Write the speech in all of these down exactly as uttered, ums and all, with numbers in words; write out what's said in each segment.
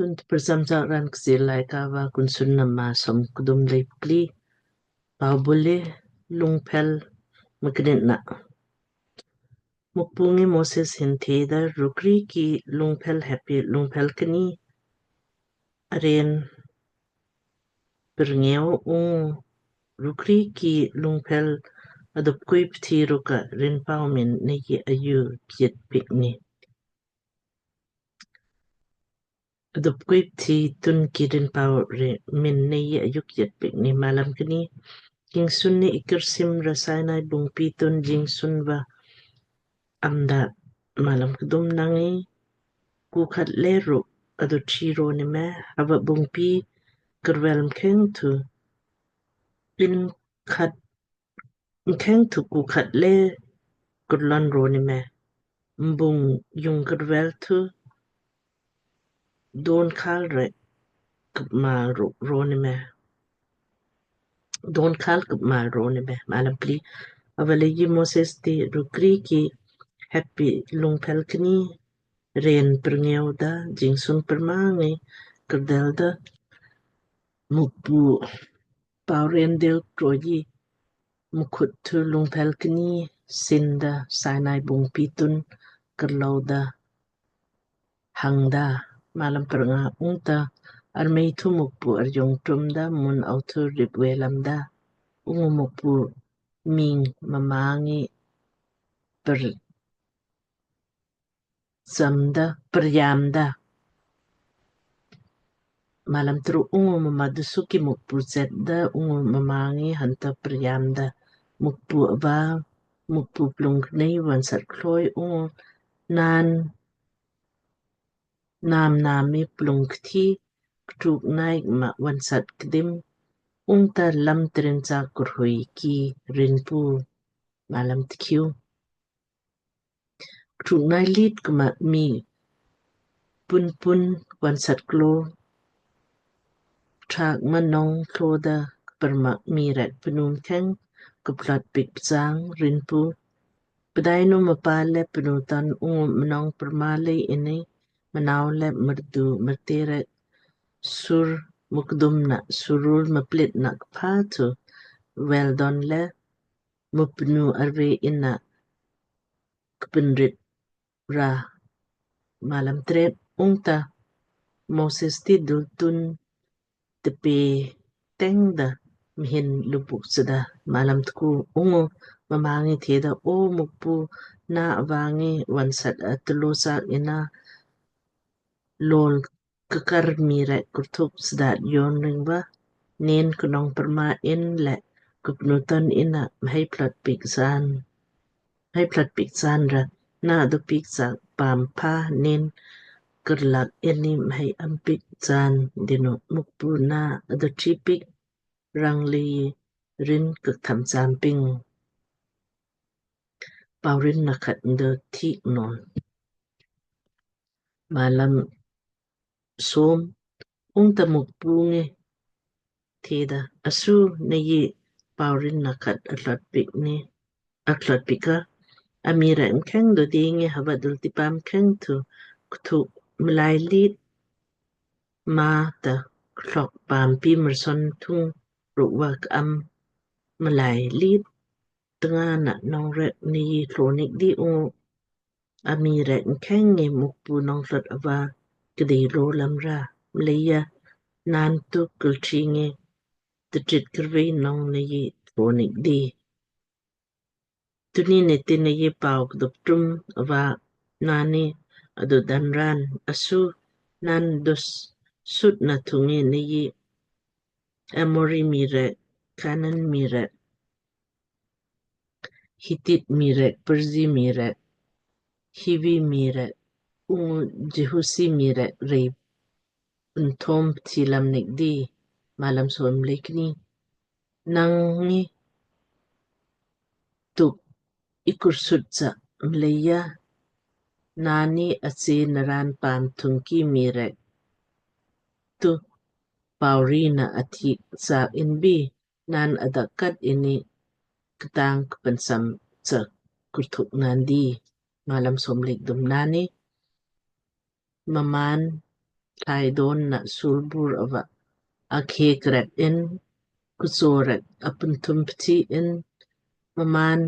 Tun tprcham chaak raan Kchiir Laaika va Kunsunna maa som kdum lei pli. Pau bule lungphel mknitna. Mukpu ngi Moses hin theda, rukri ki lungphel heppi lungphel kni aren prngeu ung rukri ki lungphel adup kuip thi ruka rinpau min nei ayu kiet pikni. Adup kuip thi tun ki rinpau re min nei ayu kiet pikni. Malam kni. Jingsun ni ikirsim ra Sinai bungpi tun jingsun va amda. Malam kdum. Nangi ku khat le ruk adu thi ro ni me hava bungpi kervel mkheng thu in khat mkheng thu ku khat le kurlon ro ni me. Mbung yung kervel thu don khal re kpmal ro ni me. Don khal kpmal ro ni me. Malam pli. Avaleiji Moses ti rukri ki heppi lungphel kni ren prngeu da jingsun prmangi krdel da Mukpu pau ren del kroji mkhut thu lungphel kni sinda Sinai bungpi tun kerlou da hangda. Malam prnga. Ungta armei thu Mukpu arjung tumda mun au thu rip velamda ungu Mukpu ming mamangi per samda, prjamda. Malam truk. Ungu mma dusuki Mukpu chetda ungu mmangi hanta prjamda. Mukpu ava, Mukpu plung knei vonsat kloi ungu naan nam nami plung kthi ktuk nai ma vonsat kdim ungta lam trin cha kurhui ki rinpu. Malam tkiu. Ktuk nai lit kma mi pun pun vonsat klo thak ma nong thlo da kpermak mi rek pnum kheng kplot pik psang rinpu. Pdainu mpa le pnu tan ungu mnong perma le ini mnau le merdu merte rek sur mukdum na surul meplit na kpha thu veldon le mupnu arve ina kpinrit ra. Malam tret. Ungta Moses ti dultun tepe tengda mhin lubuk seda. Malam tku. Ungu mmangi theda, O Mukpu, na avangi vonsat atlo sak ina lol kakar mi rek kurthuk sdat yon ringva nen knong perma in le kupnuton ina mhai plot pik san. Hai plat pik san ra na adu pik sak paam pha nen kerlak ini mhai am pik san dinu Mukpu na adu tri pik rang li rin kak tham san ping. Paurin na khat ndo thik non. Malam som. Ungta Mukpu ngi theda, Asu, nei paurin na khat atlot pik ni, atlot pika, ami rek mkheng do dei ngi hava dul tipaam kheng thu kthuk mlai lit mata klok paam pi merson thung rukva ka'am mlai lit tnga na nong rek nei tlo nik di ungu ami rek mkheng ngi Mukpu nong tlot ava kdei lo lam ra mleija naan tu kultri ngi titrit kirvei nong nei tlo nik di. Tuni niti nei pau kdop tum ava naan ni adu dan ran asu naan dus sut na thungi nei Amori mi rek, Kanan mi rek, Hitit mi rek, Perzi mi rek, Hivi mi rek, ungu Jehusi mi rek rei unthom pthi lam nik di. Malam som lei kni. Nang ngi tuk ikursut sa mleija naan ni ache naran paam thungki mi rek tu pauri na athik sa inbi naan adakat ini ktang kpensam sa kurthuk naan di. Malam som lei kdum. Naan ni mmaan tlaidon na sulbur ava akhek rek in, kuso rek apuntum pti in, mmaan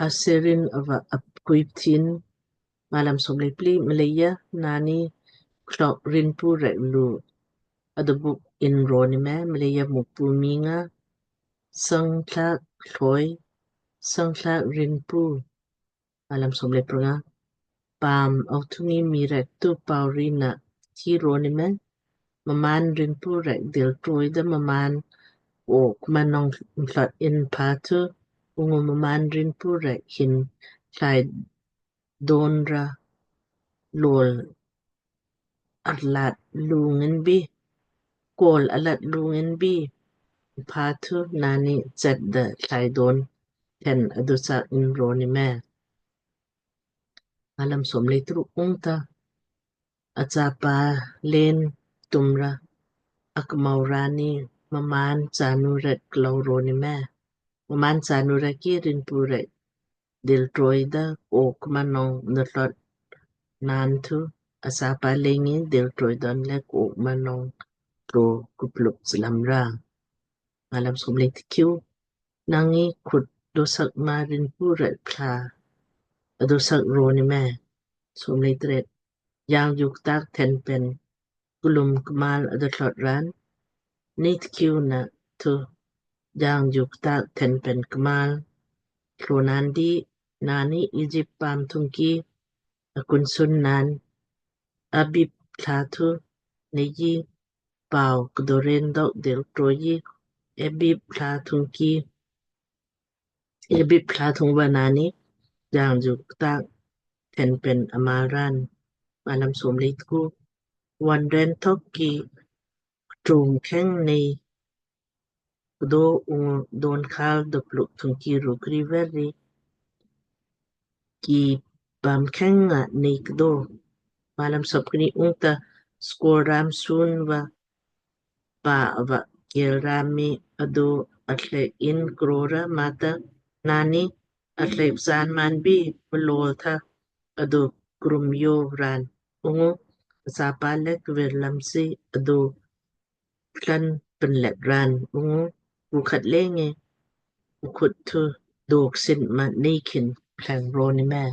aserin ava apkui ptin. Malam somlei pli. Mleija nani klok rinpu rek lu adabuk in roni me, mleija Mukpu miing nga sangtlak kloi, sangtlak rinpu. Malam somlei pranga. Paam au thungi mii rek tu paurina thi roni me, mmaan rinpu rek dil troi da mmaan o kma nong mthlot in pha thu, ungu mmaan rinpu rek hin tlaidon ra lol arlat lungin bi, kol alat lungin bi pha thu nani chet da tlaidon then adusak in roni me. Malam somlei truk. Ungta achapa len tumra akmau rani mmaan chanu rek klau roni me. Mmaan chanu rek ki rinpu rek dil troi da o kma nong mthlot naan thu, achapa lengi dil troi don le o kma nong tlo kuplup slam ra. Malam somlei tkiu. Nangi khut dosak ma rinpu rek pla adosak roni me. Somlei tret. Jang juk tak then pen kulum kmal adothlot ran, nit kiu na thu jang juk tak then pen kmal tlo nandi. Nani Ijip paam thungki akunsun naan Abib thla thu neiji pau kdoren dok dil troji Abib thla thungki Abib thla thung va nani jang juk tak then pen amal ran. Malam somlei tku. Wan ren thok ki tum kheng nei kdo ungu don khal dopluk thungki rukri veri ki pam kheng nga nei kdo. Malam sop kni. Ungta skor ram sun va pa ava kel ram mi ado athlek in krora mata nani athlek san man bi mlol tha ado krum yo ran ungu sapa lek ver lam si ado plan penlet ran ungu ukhat lenge ukhut thu dok sin ma nei khin pleng roni me.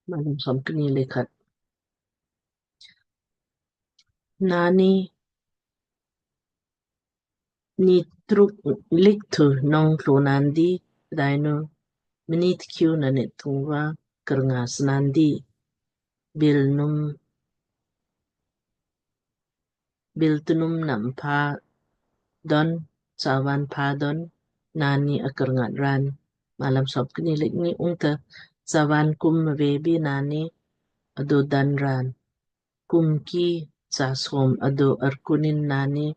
Malam som kni le khat. Nani ni truk lik thu nong tlo nandi, pdainu mnit kiu nani thungva kernga snandi. Bil num bil tunum nam pha don, savan pha don, nani akerngat ran. Malam sop kni lik ni. Ungta savan kum mave bi nani ado dan ran. Kum ki sa som ado arkunin nani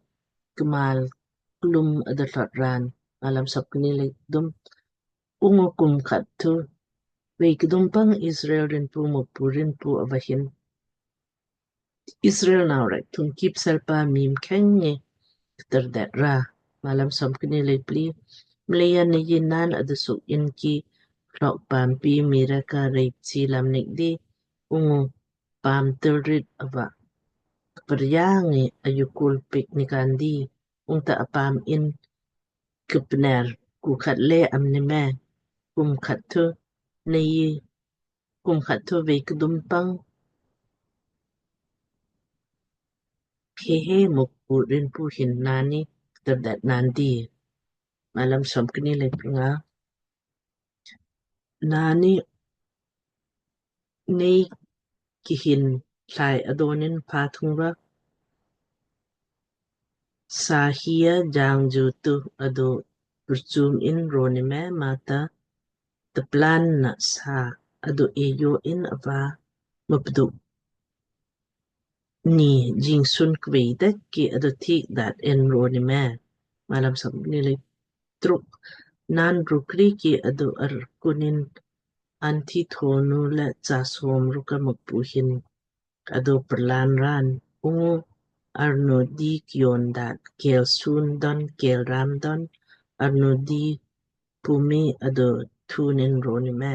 kmal klum ado thlot ran. Malam sop kni lik dum. Ungu kum khat thu vei kdum pang Israel rinpu Mukpu rinpu ava hin Israel nau rek thung kip selpa mim kheng nge kter det ra. Malam som kni le pli. Mleija neiji naan adusuk in ki klok pampi mii rek ka reip chi lam nik di ungu paam tilrit ava kperya ngi ayukul pik nikan di ungta apaam in kipner ku khat le am ni me. Kum khat thu nei kum khat thu vei kdum pang phe he Mukpu rinpu hin nani kter det nandi. Malam som kni le pnga. Nani nei kihin thlai adonin pha thungva sahia jang ju tu ado purchum in roni me mata teplan na sa ado eyo in ava mapduk ni jingsun kvei det ki ado thik dat en roni me. Malam som kni le truk. Naan rukri ki ado arkunin anthi thonu le cha som ruka Mukpu hin ado perlan ran ungu arnu di kion dat kel sun don kel ram don arnu di pumi ado thunin roni me.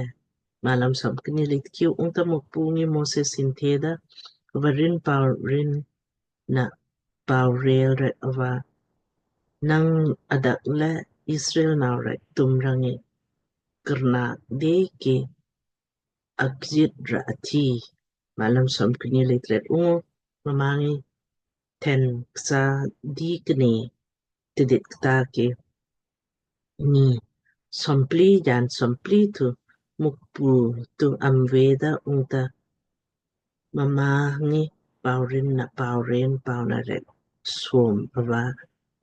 Malam som kni lei tkiu. Ungta Mukpu ngi Moses hin theda, Varin pau rin na pau rel rek ava nang adak le Israel nau rek tum rangi kerna de ki akjit ra athi. Malam som kni lei tret. Ungu mma ngi then ksa di kni tidit kta ki ni sompli jan sompli thu Mukpu thu am veda ungta mma ngi pau rin na pau ren pau na rek som ava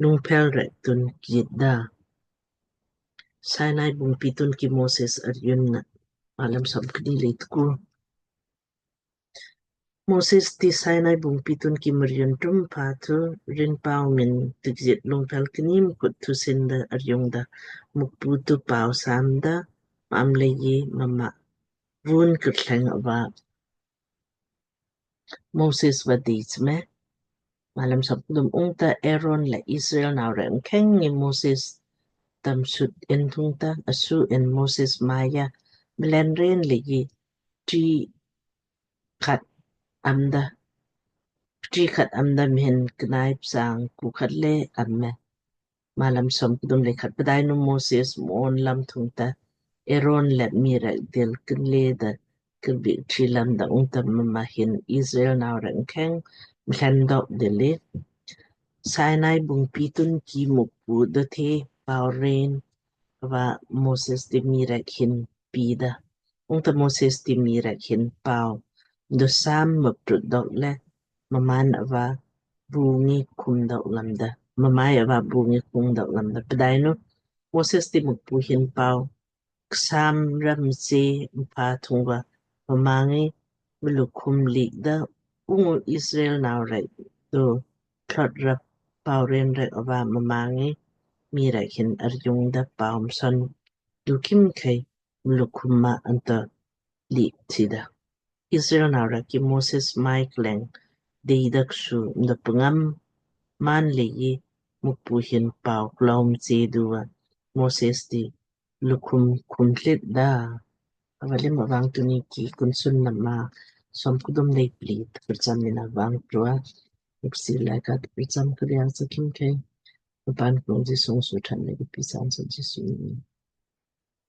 lungphel rek tun kjit da. Sinai bungpi tun ki Moses arjun na. Malam som kni lei tku. Moses ti Sinai bungpi tun ki marjun tum pha thu rin pau min tikjit lungphel kni mkut thu sinda arjungda Mukpu thu pau samda. Mam leiji mma vun kertleng ava Moses va dei chme. Malam som kdum. Ungta Aaron le Israel nau rek mkheng ngi Moses tam sut in thungta asu in Moses maya mlen ren leiji tri khat amda tri khat amda mhin knai psang ku khat le amme. Malam som kdum lei khat. Pdainu Moses mon lam thungta Aaron le mii rek dil kinle da kirbik tri lamda ungta mma hin Israel nau rek mkheng mthlen dok dili Sinai bungpi tun ki Mukpu dothe pau ren ava Moses ti mii rek hin pida. Ungta Moses ti mii rek hin pau do sam maptrut dok le mmaan ava bungi kum dok lamda. Mmai ava bungi kum dok lamda. Pdainu Moses ti Mukpu hin pau ksam ram se mpa thungva mma ngi mlukhum likda ungu Israel nau rek do thlot rap pau ren rek ava mma ngi mii rek hin arjungda pau mson dukim khei mlukhum ma anta lik tida. Israel nau rek ki Moses mai kleng deidak su mda pngam man leiji Mukpu hin pau klom se duva Moses ti lukhum khum tlit da. Avalim avang tuni ki Kunsunna maa som kdum lei pli tprcham mina vang trua. Upsi laika tprcham kriya sakim khei. Upan kung Jisu suthan lei pisan sa Jisu ni.